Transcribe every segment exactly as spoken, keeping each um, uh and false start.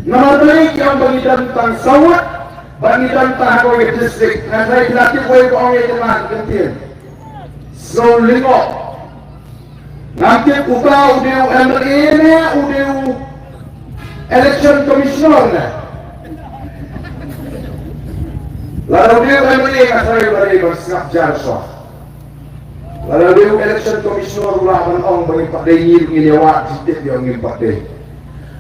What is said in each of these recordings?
Namar balei ki ong ba ngi don tang saw ngut, ba ngi don tang ha kawei ka district. Ngan sa ïathuh ïa uwei ba ong ïa ka, ngan kyntien. Snow Lyngdoh. Ngam tip uta u dei u M L A ne u dei u election commissioner ne. Lada u dei u M L A nga tharai u la dei ban sngap jar shuwa. Lada u dei u election commissioner u lah ban ong ba ngim pat dei, ngi ruh ngin ïa wad jingtip ïa u, ngim pat dei.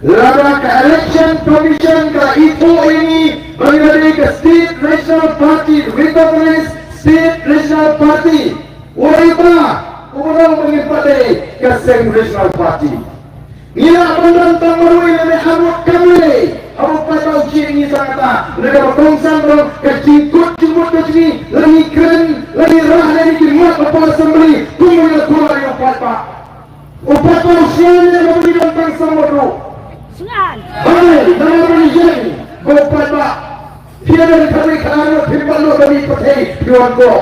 Lada ka election commission ka la ithuh ïa ngi ba ngi la dei ka state regional party, recognized state regional party. Uei uta uba ong ba ngim pat dei ka seng regional party? Ngi lah ban don tang marwei lane arngut kam lei. Haba u paidbah u jied ïa ngi tang kata, na kaba kongsan ruh ka jingkut jingmut ka jong ngi, la ngi kren, la ngi rah na ki mat hapoh Assembly, kumba ngi la kular ïa u paidbah. U paidbah u sngewsih ïa ngi ba ngi don tang saw ngut ruh. Balei? Namar ba ngi ïeng ba u paidbah, phi don khatwei khatar ngut, phim pat lut da mih pyrthei, phi wan koh.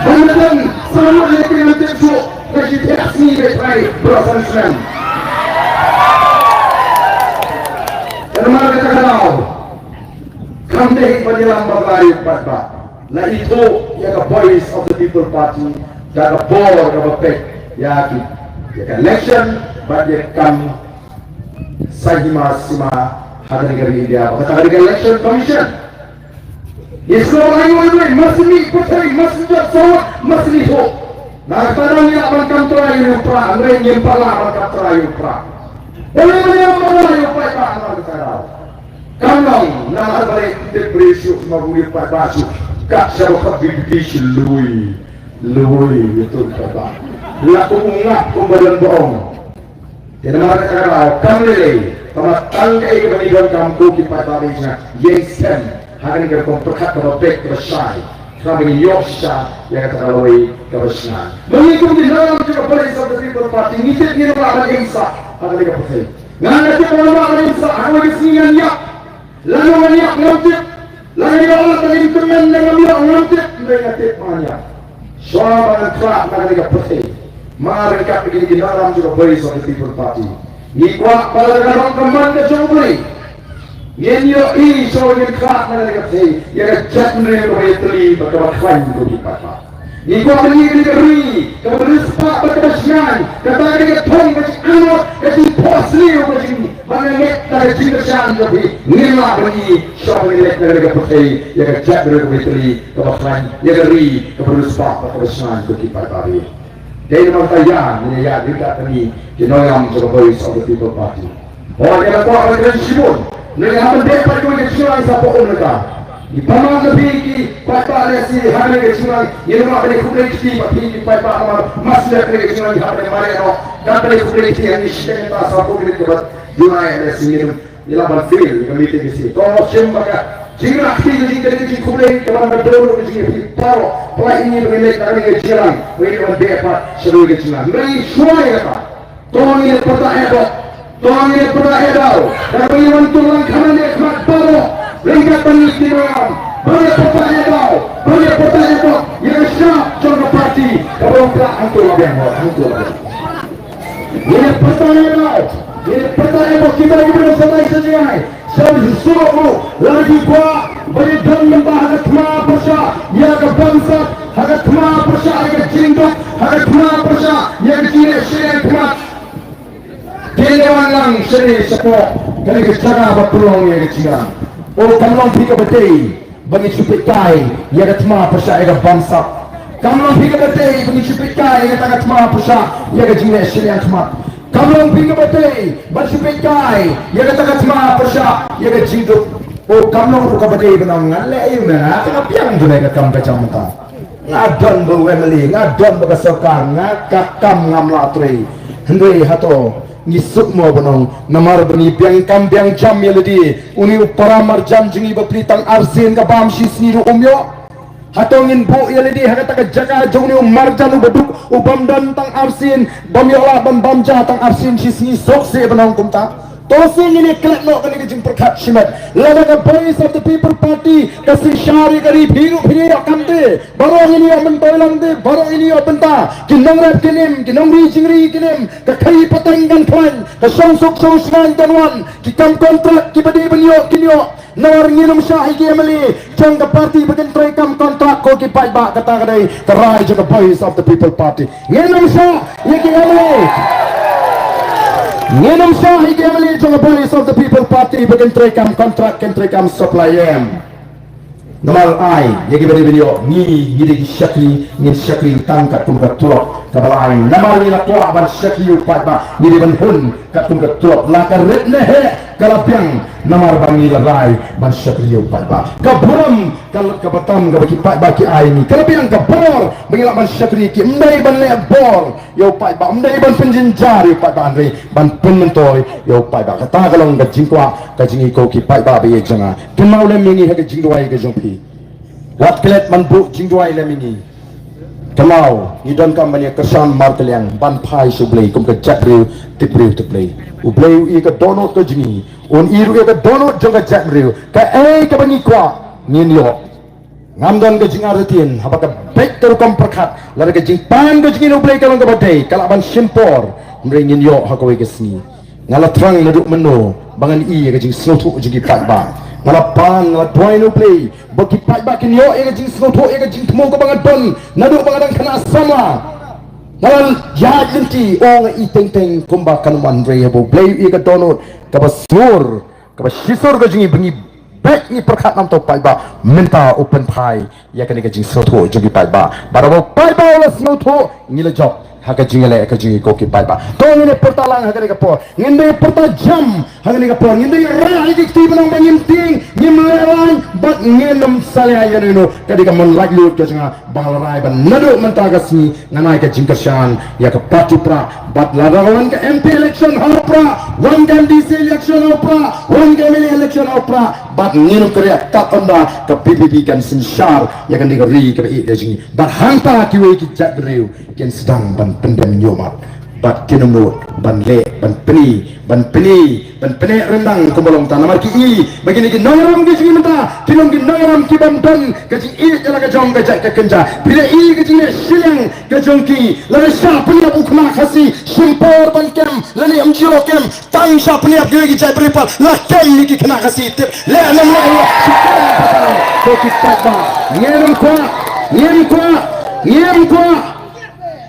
Ba ngi don saw ngut lei, phi ngam tip shuh, ka shi thiah sngi ba trai baroh san snem. Namar kata ka daw, kam dei ban ïalam bakla ïa u paidbah. La ithuh ïa ka Voice of the People Party da ka bor kaba peit ïa ki, ïa ka election bad ïa ka kam saiñ hima sima ha kane ka ri India, ba kata ka dei ka Election Commission. Ngi sngewbha ïa u, ïa u, mas mih pyrthei, mas jot sawat, mas mih hoh. Na kata ngi lah ban kam trai ïa u Prah, hynrei ngim pat lah ban kam trai ïa u Prah. Balei, balei, balei ïa u paidbah na kata ka daw? Kam long, namar balei, tip briew shuh ma u ïa u paidbah shuh. Kat shaba khot V P P shu lui, lui ïa u paidbah. La kum u ngap kumba don ba ong. Te namar kata ka daw kam lei lei, kaba tang kaei kaba ngi donkam ko ki paidbah ba ngi sngap, ïeng skhem ha kane ka rukom pyrkhat kaba beit kaba shai, kaba ngi ïoh shisha ïa kata ka lawei kaba shngaiñ. Ba ngi kum ki nongïalam jong ka Voice of the People Party ngi tip ngin ym lah ban im sah ha kane ka pyrthei. Nga nga tip ngam lah ban im sah ha kawei ka sngi, ngan ïap. Lano ngan ïap ngam tip. Lano ngan ïap, lano ngan tymmen ne ngam ïap ngam tip. Hynrei nga tip ba ngan ïap. Shuwa ba ngan khlad na kane ka pyrthei, ma ryngkat bad kine ki nongïalam jong ka Voice of the People Party, ngi kwah ba lada ka long ka mon ka jong U Blei, ngin ïohi shuwa ngin khlad na kane ka pyrthei ïa ka jaitbynriew kaba ïatylli bad kaba khlaiñ ko ki paidbah. Ngi kwah ban ïoh ïa ka ri kaba riewspah bad kaba shngaiñ. Kata ka dei ka thong, ka jingainguh, ka jingphohsniew, ka jing, ba nga ngeit da ka jingkyrshan jong phi ngin lah ban ïoh shuwa ba ngin leit na kane ka pyrthei ïa ka jaitbynriew kaba ïatylli, kaba khlaiñ, ïa ka ri kaba riewspah bad kaba shngaiñ ko ki paidbah. Dei namar kata ïa ngin ïa ïaid ryngkat bad ngi ki nongïalam jong ka Voice of the People Party. Hooid, nga la kwah ban kren shibun. Ngi hap ban beh pat kawei ka jingrwai sa pha um lynter. Ngi pynmong na phi ki paidbah lehse ha kane ka jingrwai, ngin ym lah ban ïakhublei kti bad phi ki paidbah namar ma sdang kane ka jingrwai ngi hap ban mareh noh. Ngan pynïakhublei kti ha ngi shiteng mynta sa phew minit kaba duna, lehse ngin ym, ngi lah ban fail ïa ka meeting ka sngi. To shim ba ka jingrwai kti ka jing, ka jingkhublei kaba ngan don ruh ka jingïaphi baroh. Pynlait ïa ngi ba ngin leit na kane ka jingrwai, ba ngin ym ban beh pat sha kawei ka jingrwai. Hynrei shuwa ïa kata, to ngin ïa pyrta eh doh. To ngin ïa pyrta eh doh. Da kaba ngin wan tur lang khana ne khmat baroh ryngkat bad ngi ki nongïalam. Ba ngin ïa pyrta eh doh. Ba ngin ïa pyrta eh doh ïa ka shap jong ka party kaba u Prah hangto la biang, hangto la biang. Ngin ïa pyrta eh doh. Ngin ïa pyrta eh doh kita kiba nongshakri sha jngai. Sha u suk ruh, lada ki kwah ba ïa don mynta ha ka thma pyrshah ïa ka bamsap, ha ka thma pyrshah ïa ka jingduk, ha ka thma pyrshah ïa ka jingleh shiliang khmat. Te ïa wan lang shane shapoh kane ka jaka ba pynlong ïa ka jingrang. O, kam long phi kaba dei ba ngin shu peit kai ïa ka thma pyrshah ïa ka bamsap. Kam long phi kaba dei ba ngin shu peit kai ïa kata ka thma pyrshah ïa ka jingleh shiliang khmat. Kam long phi kaba dei ban shu peit kai ïa kata ka thma pyrshah ïa ka jingduk. O, kam long ruh kaba dei ban ong ngan leh aïu, nga ka biang jong ka kam ka jam mynta. Nga don ba u M L A, nga don ba ka sorkar, nga ka kam ngam lah trei. Hynrei hato ngi suk mo ban ong namar ba ngi biang kam biang jam ïa lade, une u para marjan jong ngi ba plie tang arsien ka bam shi sngi ruh um ïoh? Hato ngin buh ïa lade ha kata ka jaka jong une u marjan uba duk, u bym don tang arsien, bym ïoh lah ban bam ja tang arsien shi sngi, suk seh ban ong kumta? Ong sing ngin ïa klet noh kane ka jingpyrkhat shimet. Lada ka Voice of the People Party ka synshar ïa ka ri, phi ruh phin ïoh kam te. Baroh ngin ïoh myntoi lang te, baroh ngin ïoh bynta. Ki nongrep kin im, ki nongri jingri kin im, ka khaii pateng kan khlaiñ, ka shongsuk shongshngaiñ kan wan, ki kam kontrak kiba dei ban ïoh kin ïoh. Namar ngin ym shah ïa ki M L A jong ka party ba kin trei kam kontrak ko ki paidbah, kata ka dei ka rai jong ka Voice of the People Party. Ngin ym shah ïa ki M L A. Ngin ym shah ïa ki M L A jong ka Voice of the People Party ba kin trei kam kontrak, kin trei kam supply, em. Namar ai ïa kiba dei ban ïoh, ngi, ngi dei ki shakri, ngin shakri tang katkum ka tulop kaba la ai. Namar ngi la kwah ban shakri ïa u paidbah, ngi dei ban hun katkum ka tulop. La ka rit ne heh ka la biang, namar ba ngi la rai ban shakri ïa u paidbah. Ka burom ka lut kaba tam kaba ki paidbah ki ai ngi, ka la biang ka bor ba ngi lah ban shakri ïa ki. Ym dei ban leh bor ïa u paidbah, ym dei ban pynjynjar ïa u paidbah, hynrei ban pynmyntoi ïa u paidbah. Kata ka long ka jingkwah ka jong ngi ko ki paidbah ba ïeit jong nga. Kynmaw lem ïa ngi ha ka jingduwai ka jong phi. Wat klet ban buh jingduwai lem ïa ngi. Kynmaw, ngi donkam ban ïa kyrshan markylliang, ban phai sha U Blei kum ka jaitbynriew, tip briew tip Blei. U Blei u ïohi ïa ka dohnud ka jong ngi, un ïohi ruh ïa ka dohnud jong ka jaitbynriew. Kaei kaba ngi kwah ngin ïoh. Ngam don ka jingartatien, haba ka beit ka rukom pyrkhat, lada ka jingpan ka jong ngi na U Blei ka long kaba dei, ka lah ban shim por, hynrei ngin ïoh ha kawei ka sngi. Nga la thrang naduh mynno ba ngan ïoh ïa ka jingsngewthuh jong ki paidbah. Nga la pan, nga la duwai na U Blei ba ki paidbah kin ïoh ïa ka jingsngewthuh, ïa ka jingthmu kaba nga don naduh ba nga dang khynnah samla. Nga la ïaid lynti, oh, nga i teng teng kumba kan wan, hynrei haba U Blei u ïohi ïa ka dohnud kaba sngur, kaba shisur ka jong ngi, ba ngi beit ngi pyrkhat na u paidbah, mynta u pynphai ïa kane ka jingsngewthuh jong ki paidbah. Bad haba u paidbah u la sngewthuh, ngi la jop ha ka jingïaleh ka jong ngi ko ki paidbah. To ngin ïa pyrta lang ha kane ka por, ngin ïa pyrta jam ha kane ka por, ngin ïa rah ïa ki kti ban ong ba ngim tieng, ngim lehraiñ bad ngin ym salia ïa uno uno. Ka dei ka mon laitluid ka jong nga ba nga la rai ba naduh mynta ka sngi ngan ai ka jingkyrshan ïa ka party Prah. Bad lada wan ka M P election ha Prah, wan ka M D C election ha Prah, wan ka M L A election ha Prah, bad ngin ym kyrïah tad ynda ka V P P kan synshar ïa kane ka ri kaba ïeit ka jong ngi. Bad hangta kiwei ki jaitbynriew kin sdang ban pyndem ñiewmat. Bad kin ym nud ban leh, ban pyni, ban pyni, ban pyni ryndang kumba long mynta. Namar ki i ba kine ki nongïalam ki jong ngi mynta ki long ki nongïalam ki bym don ka jingïeit ïa la ka jong ka jait ka kynja. Phi la i ka jingleh shiliang ka jong ki. Lada shah pynïap u khynnah Khasi, shim por ban kem, lane ym ju kem, tang shah pynïap kiwei ki jaitbynriew pat, la kem ïa ki khynnah Khasi, tip. Leh ne ym leh, leh shah kem. Ko ki paidbah, ngim kwah, ngim kwah, ngim kwah.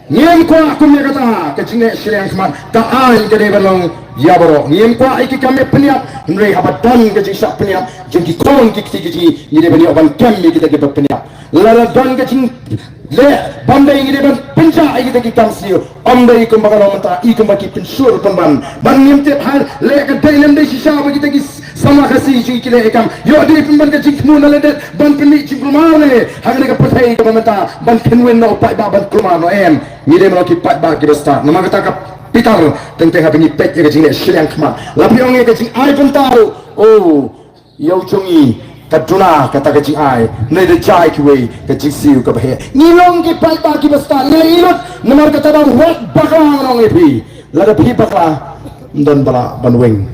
Ngim kwah kum ïa kata ka jingleh shiliang khmat. Ka aiñ ka dei ban long ïa baroh. Ngim kwah ïa ki kam pynïap, hynrei haba don ka jingshah pynïap jong ki khun ki kti ki jong ngi, ngi dei ban ïoh ban kem ïa kita kiba pynïap. Lada don ka jingleh bym dei, ngi dei ban pynjah ïa kita ki kam sniew. Ym dei kumba ka long mynta, i kumba ki pynshlur pynban. Bad ngim tip ha leh ka dei ne ym dei shisha ba kita ki samla Khasi jong ngi ki leh ïa ka kam. Ïoh dei pynban ka jingthmu na lyndet ban pynmih jingkulmar ne ha kane ka pyrthei kaba mynta, ban kynwin na u paidbah ban kulmar noh, em. Ngi dei ban long ki paidbah kiba stad. Namar kata ka Peter, teng teng haba ngi peit ïa ka jingleh shiliang khmat, la phi ong ïa ka jingai bynta ruh, oh, ïa u jong ngi ka duna kata ka jingai, ne da jia ïa kiwei ka jingsiew kaba heh. Ngi long ki paidbah kiba stad, ngi la i lut. Namar kata, da wat bakla ngan ong ïa phi. Lada phi bakla, ym don ba lah ban weng,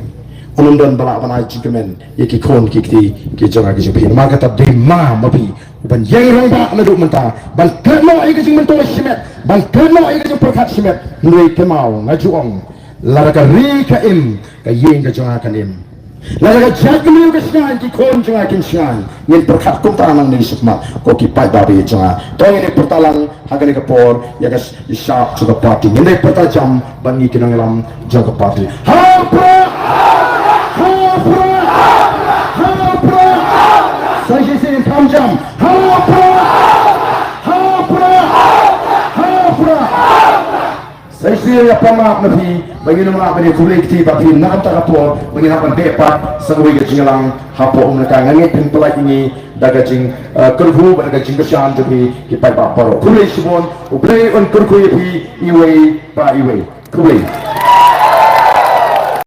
ym don ba lah ban ai jingkmen ïa ki khun ki kti ki jong nga ki jong phi. Namar kata, dei ma ma phi uban ïeng rangbah naduh mynta ban klet noh ïa ka jingmyntoi shimet, ban klet noh ïa ka jingpyrkhat shimet. Hynrei kynmaw, nga ju ong, lada ka ri ka im, ka ïing ka jong nga kan im. Lada ka jaitbynriew ka shngaiñ, ki khun jong nga kin shngaiñ. Ngin pyrkhat kumta nangne shakhmat, ko ki paidbah ba ïeit jong nga. To ngin ïa pyrta lang ha kane ka por ïa ka sh-, ïa shap jong ka party. Ngin ïa pyrta jam bad ngi ki nongïalam jong ka party. Ha Prah! Ha Prah! Ha Prah! Sa shisien ngin kham jam. Ha Prah! Ha Prah! Ha Prah! Sa shisien nga pan map na phi ba ngin ym lah ban ïa khublei kti bad phi na kata ka por, ba ngin hap ban beh pat sa kawei ka jingïalang hapoh Umla. Nga ngeit phin pynlait ïa ngi da ka jing, eh, kyrkhu bad da ka jingkyrshan jong phi ki paidbah baroh. Khublei shibun, U Blei un kyrkhu ïa phi iwei pa iwei. Khublei.